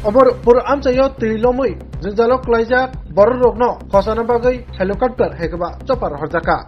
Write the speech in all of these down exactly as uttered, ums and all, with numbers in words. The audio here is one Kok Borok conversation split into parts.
Obo puro amchaio twi lomwi jwngjalo klaijak bororokno khosana bagwi helicopter hai khe ba chopper horjakha.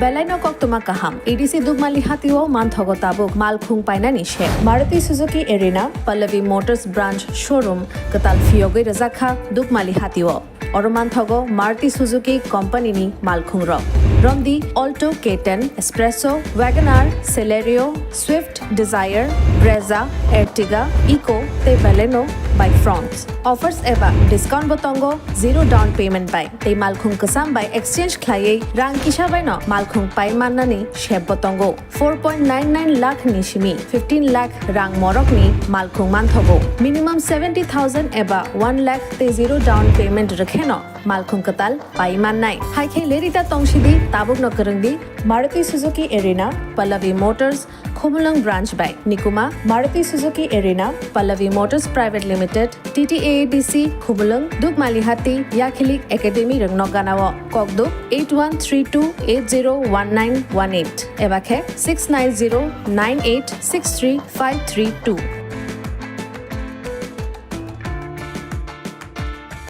Belaino koktwma kaham, A D C Dukmali hatio manthogo tabuk malkhung painani se. Maruti Suzuki Arena, Pallavi Motors Branch Showroom kwtal phiyogwi rwjakha Dukmali hatio. Oro manthogo Maruti Suzuki Company ni malkhung rok. Romdi Alto K ten, Espresso, WagonR, Celerio, Swift, Dzire, Brezza, Ertiga, Eeco tei Baleno by Fronx. Offers eba discount bo tongo zero down payment bai. Tei malkhung kwcham bai exchange khlaiwi rang kisa baino malkhung pai mannani sep bo tongo. Four point nine nine lakh ni simi fifteen lakh rang morokni malkhung manthogo. Minimum seventy thousand eba one lakh tei zero down payment rwkheno malkhung kwtal pai mannai. Hai khe lerita tongsidi, tabukno kwrwngdi Maruti Suzuki Arena, Pallavi Motors, Khumulwng Branch bai. Nikuma, Maruti Suzuki Arena, Pallavi Motors Private Limited, T T A A D C, Khumulwng, Dukmalihati, Yakhilik Academy rwngno ganao. Kokduk eight one three two eight zero one nine one eight eba khe six nine zero nine eight six three five three two.